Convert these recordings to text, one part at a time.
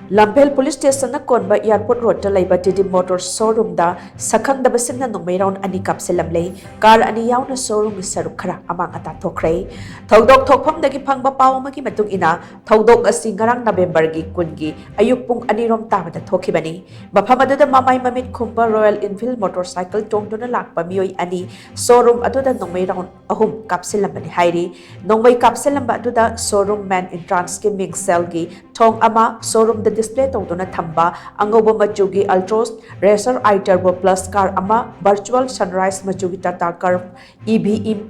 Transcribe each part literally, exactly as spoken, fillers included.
ꯂꯝꯐꯦꯜ police ꯁ꯭ꯇꯦꯁꯟꯅ ꯀꯣꯟꯕ airport ꯔꯣꯗꯇ ꯂꯩꯕ ꯇꯤꯗꯤ motors ꯁꯣꯔꯨꯝꯗ ꯁꯛꯈꯪꯗꯕꯁꯤꯡꯅ ꯅꯣꯡꯃꯩ ꯔꯥꯎꯟ ꯑꯅꯤ ꯀꯥꯞꯁꯤꯜꯂꯝꯂꯦ꯫ ꯀꯥꯔ ꯑꯅꯤ ꯌꯥꯎꯅ ꯁꯣꯔꯨꯝꯒꯤ ꯁꯔꯨꯛ ꯈꯔ ꯑꯃꯥꯡ ꯑꯇꯥ ꯊꯣꯛꯈ꯭ꯔꯦ꯫ ꯊꯧꯗꯣꯛ ꯊꯣꯛꯐꯝꯗꯒꯤ ꯐꯪꯕ ꯄꯥꯎ ꯑꯃꯒꯤ ꯃꯇꯨꯡ ꯏꯟꯅ, ꯊꯧꯗꯣꯛ ꯑꯁꯤ ꯉꯔꯥꯡ ꯅꯕꯦꯝꯕꯔꯒꯤ ꯀꯨꯟꯒꯤ ꯑꯌꯨꯛ ꯄꯨꯡ ꯑꯅꯤꯔꯣꯝ ꯇꯥꯕꯗ ꯊꯣꯛꯈꯤꯕꯅꯤ꯫ ꯃꯐꯝ ꯑꯗꯨꯗ ꯃꯃꯥꯏ ꯃꯃꯤꯠ ꯈꯨꯝꯕ ꯔꯣꯌꯦꯜ ꯏꯟꯐꯤꯜ ꯃꯣꯇꯣꯔꯁꯥꯏꯀꯜ ꯇꯣꯡꯗꯨꯅ ꯂꯥꯛꯄ ꯃꯤꯑꯣꯏ ꯑꯅꯤ ꯁꯣꯔꯨꯝ ꯑꯗꯨꯗ ꯅꯣꯡꯃꯩ ꯔꯥꯎꯟ ꯑꯍꯨꯝ ꯀꯥꯞꯁꯤꯜꯂꯝꯕꯅꯤ ꯍꯥꯏꯔꯤ꯫ ꯅꯣꯡꯃꯩ ꯀꯥꯞꯁꯤꯜꯂꯝꯕ ꯑꯗꯨꯗ ꯁꯣꯔꯨꯝ ꯃꯦꯟ ꯏꯟꯇ꯭ꯔꯥꯟꯁꯀꯤ ꯃꯤꯡꯁꯦꯜꯒꯤ ꯊꯣꯡ ꯑꯃ, ꯁꯣꯔꯨꯝꯗ ꯗꯤꯁꯄ꯭ꯂꯦ ꯇꯧꯗꯨꯅ ꯊꯝꯕ ꯑꯉꯧꯕ ꯃꯆꯨꯒꯤ Altroz Racer iTurbo Plus car ꯑꯃ, ꯚꯔꯆꯨꯋꯦꯜ ꯁꯟꯔꯥꯏꯖ ꯃꯆꯨꯒꯤ Tata Curvv EV ꯏꯝ-,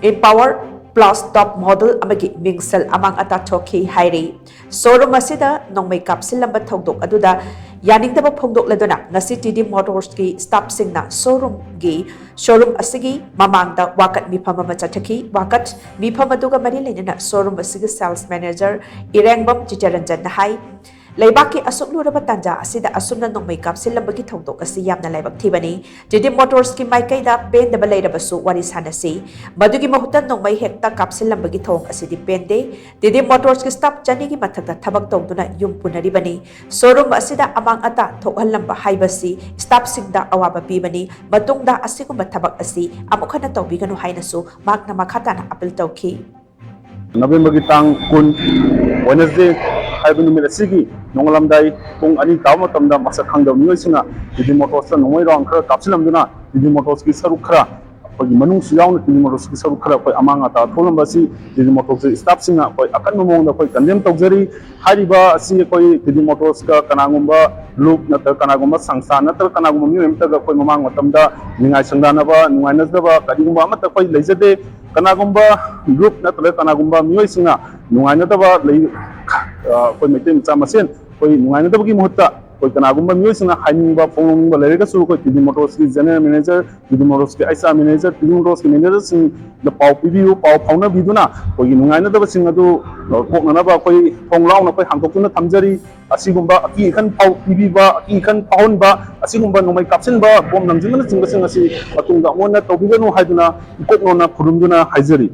Empower Plus Top Model ꯑꯃꯒꯤ ꯃꯤꯡꯁꯦꯜ ꯑꯃꯥꯡ ꯑꯇꯥ ꯊꯣꯛꯈꯤ ꯍꯥꯏꯔꯤ꯫ ꯁꯣꯔꯨꯝ ꯑꯁꯤꯗ ꯅꯣꯡꯃꯩ ꯀꯥꯞꯁꯤꯜꯂꯝꯕ ꯊꯧꯗꯣꯛ ꯑꯗꯨꯗ ꯌꯥꯅꯤꯡꯗꯕ ꯐꯣꯡꯗꯣꯛꯂꯗꯨꯅ ꯉꯁꯤ ꯇꯤꯗꯤ ꯃꯣꯇꯣꯔꯁꯀꯤ ꯁ꯭ꯇꯥꯐꯁꯤꯡꯅ ꯁꯣꯔꯨꯝꯒꯤ, ꯁꯣꯔꯨꯝ ꯑꯁꯤꯒꯤ ꯃꯃꯥꯡꯗ ꯋꯥꯀꯠ ꯃꯤꯐꯝ ꯑꯃ ꯆꯠꯊꯈꯤ꯫ ꯋꯥꯀꯠ ꯃꯤꯐꯝ ꯑꯗꯨꯒ ꯃꯔꯤ ꯂꯩꯅꯅ ꯁꯣꯔꯨꯝ ꯑꯁꯤꯒꯤ ꯁꯦꯜꯁ ꯃꯦꯅꯦꯖꯔ ꯏꯔꯦꯡꯕꯝ ꯆꯤꯇꯔꯟꯖꯟꯅ ꯍꯥꯏ, ꯂꯩꯕꯥꯛꯀꯤ ꯑꯁꯨꯛ ꯂꯨꯔꯕ ꯇꯥꯟꯖꯥ ꯑꯁꯤꯗ ꯑꯁꯨꯝꯅ ꯅꯣꯡꯃꯩ ꯀꯥꯞꯁꯤꯜꯂꯝꯕꯒꯤ ꯊꯧꯗꯣꯛ ꯑꯁꯤ ꯌꯥꯝꯅ ꯂꯥꯏꯕꯛ ꯊꯤꯕꯅꯤ꯫ ꯇꯤꯗꯤ ꯃꯣꯇꯣꯔꯁꯀꯤ ꯃꯥꯏꯀꯩꯗ ꯄꯦꯟꯗꯕ ꯂꯩꯔꯕꯁꯨ ꯋꯥꯔꯤ ꯁꯥꯅꯁꯤ꯫ ꯃꯗꯨꯒꯤ ꯃꯍꯨꯠꯇ ꯅꯣꯡꯃꯩ ꯍꯦꯛꯇ ꯀꯥꯞꯁꯤꯜꯂꯝꯕꯒꯤ ꯊꯧꯑꯣꯡ ꯑꯁꯤꯗꯤ ꯄꯦꯟꯗꯦ꯫ ꯇꯤꯗꯤ ꯃꯣꯇꯣꯔꯁꯀꯤ ꯁ꯭ꯇꯥꯐ ꯆꯅꯤꯒꯤ ꯃꯊꯛꯇ ꯊꯕꯛ ꯇꯧꯗꯨꯅ ꯌꯨꯝ ꯄꯨꯅꯔꯤꯕꯅꯤ꯫ ꯁꯣꯔꯨꯝ ꯑꯁꯤꯗ ꯑꯃꯥꯡ ꯑꯇꯥ ꯊꯣꯛꯍꯜꯂꯝꯕ ꯍꯥꯏꯕꯁꯤ ꯁ꯭ꯇꯥꯐꯁꯤꯡꯗ ꯑꯋꯥꯕ ꯄꯤꯕꯅꯤ꯫ ꯃꯇꯨꯡꯗ ꯑꯁꯤꯒꯨꯝꯕ ꯊꯕꯛ ꯑꯁꯤ ꯑꯃꯨꯛ ꯍꯟꯅ ꯇꯧꯕꯤꯒꯅꯨ ꯍꯥꯏꯅꯁꯨ ꯃꯍꯥꯛꯅ ꯃꯈꯥ ꯇꯥꯅ ꯑꯥꯄꯤꯜ ꯇꯧꯈꯤ꯫ ꯅꯕꯦꯝꯕꯔꯒꯤ ꯇꯥꯡ ꯀꯨꯟ, Wednesday ꯍꯥꯏꯕ ꯅꯨꯃꯤꯠ ꯑꯁꯤꯒꯤ ꯅꯣꯡꯉꯥꯜꯂꯝꯗꯥꯏ ꯄꯨꯡ ꯑꯅꯤ ꯇꯥꯕ ꯃꯇꯝꯗ ꯃꯁꯛ ꯈꯪꯗꯕ ꯃꯤꯑꯣꯏꯁꯤꯡꯅ ꯇꯤꯗꯤ ꯃꯣꯇꯣꯔꯁꯇ ꯅꯣꯡꯃꯩ ꯔꯥꯎꯟ ꯈꯔ ꯀꯥꯞꯁꯤꯜꯂꯝꯗꯨꯅ ꯇꯤꯗꯤ ꯃꯣꯇꯣꯔꯁꯀꯤ ꯁꯔꯨꯛ ꯈꯔ, ꯑꯩꯈꯣꯏꯒꯤ ꯃꯅꯨꯡꯁꯨ ꯌꯥꯎꯅ ꯇꯤꯗꯤ ꯃꯣꯇꯣꯔꯁꯀꯤ ꯁꯔꯨꯛ ꯈꯔ ꯑꯩꯈꯣꯏ ꯑꯃꯥꯡ ꯑꯇꯥ ꯊꯣꯛꯂꯝꯕ ꯑꯁꯤ ꯇꯤꯗꯤ ꯃꯣꯇꯣꯔꯁꯀꯤ ꯁ꯭ꯇꯥꯐꯁꯤꯡꯅ ꯑꯩꯈꯣꯏ ꯑꯀꯟꯕ ꯃꯑꯣꯡꯗ ꯑꯩꯈꯣꯏ ꯀꯟꯗꯦꯝ ꯇꯧꯖꯔꯤ꯫ ꯍꯥꯏꯔꯤꯕ ꯑꯁꯤ ꯑꯩꯈꯣꯏ ꯇꯤꯗꯤ ꯃꯣꯇꯣꯔꯁꯀ ꯀꯅꯥꯒꯨꯝꯕ ꯒ꯭ꯔꯨꯞ ꯅꯠꯇ꯭ꯔꯒ ꯀꯅꯥꯒꯨꯝꯕ ꯁꯪꯁꯊꯥꯟ ꯅꯠꯇ꯭ꯔꯒ ꯀꯅꯥꯒꯨꯝꯕ ꯃꯤꯑꯣꯏ ꯑꯃꯠꯇꯒ ꯑꯩꯈꯣꯏ ꯃꯃꯥꯡ ꯃꯇꯝꯗ ꯅꯤꯡꯉꯥꯏ ꯁꯪꯗꯥꯅꯕ, ꯅꯨꯡꯉꯥꯏꯅꯗꯕ ꯀꯔꯤꯒꯨꯝꯕ ꯑꯃꯠꯇ ꯑꯩꯈꯣꯏ ꯂꯩꯖꯗꯦ꯫ ꯀꯅꯥꯒꯨꯝꯕ ꯒ꯭ꯔꯨꯞ ꯅꯠꯇ꯭ꯔꯒ ꯀꯅꯥꯒꯨꯝꯕ ꯃꯤꯑꯣꯏꯁꯤꯡꯅ ꯅꯨꯡꯉꯥꯏꯅꯗꯕ ꯂꯩ, ꯑ, ꯑꯩꯈꯣꯏ ꯃꯩꯇꯩ ꯃꯆꯥ ꯃꯁꯦꯟ ꯑꯩꯈꯣꯏ ꯅꯨꯡꯉꯥꯏꯅꯗꯕꯒꯤ ꯃꯍꯨꯠꯇ ꯑꯩꯈꯣꯏ ꯀꯅꯥꯒꯨꯝꯕ ꯃꯤꯑꯣꯏꯁꯤꯡꯅ ꯍꯥꯏꯅꯤꯡꯕ ꯐꯣꯡꯗꯣꯛꯅꯤꯡꯕ ꯂꯩꯔꯒꯁꯨ ꯑꯩꯈꯣꯏ ꯇꯤꯗꯤ ꯃꯣꯇꯣꯔꯁꯀꯤ ꯖꯦꯅꯔꯦꯜ ꯃꯦꯅꯦꯖꯔ, ꯇꯤꯗꯤ ꯃꯣꯇꯣꯔꯁꯀꯤ ꯑꯩꯆ ꯑꯥꯔ ꯃꯦꯅꯦꯖꯔ, ꯇꯤꯗꯤ ꯃꯣꯇꯣꯔꯁꯀꯤ ꯃꯦꯅꯦꯖꯔꯁꯤꯡꯗ ꯄꯥꯎ ꯄꯤꯕꯤꯌꯨ, ꯄꯥꯎ ꯐꯥꯎꯅꯕꯤꯗꯨꯅ ꯑꯩꯈꯣꯏꯒꯤ ꯅꯨꯡꯉꯥꯏꯅꯗꯕꯁꯤꯡ ꯑꯗꯨ, ꯑ, ꯀꯣꯛꯅꯅꯕ ꯑꯩꯈꯣꯏ ꯊꯣꯡ ꯂꯥꯎꯅ ꯑꯩꯈꯣꯏ ꯍꯥꯡꯗꯣꯛꯇꯨꯅ ꯊꯝꯖꯔꯤ꯫ ꯑꯁꯤꯒꯨꯝꯕ ꯑꯀꯤ ꯑꯈꯪ ꯐꯥꯎ ꯄꯤꯕꯤꯕ, ꯑꯀꯤ ꯑꯈꯪ ꯐꯥꯎꯍꯟꯕ, ꯑꯁꯤꯒꯨꯝꯕ ꯅꯣꯡꯃꯩ ꯀꯥꯞꯁꯤꯟꯕ, ꯕꯣꯝ ꯂꯪꯁꯤꯟꯕꯅꯆꯤꯡꯕꯁꯤꯡ ꯑꯁꯤ ꯃꯇꯨꯡꯗ ꯑꯃꯨꯛ ꯍꯟꯅ ꯇꯧꯕꯤꯒꯅꯨ ꯍꯥꯏꯗꯨꯅ ꯏꯀꯣꯛ ꯅꯣꯟꯅ ꯈꯨꯔꯨꯝꯗꯨꯅ ꯍꯥꯏꯖꯔꯤ꯫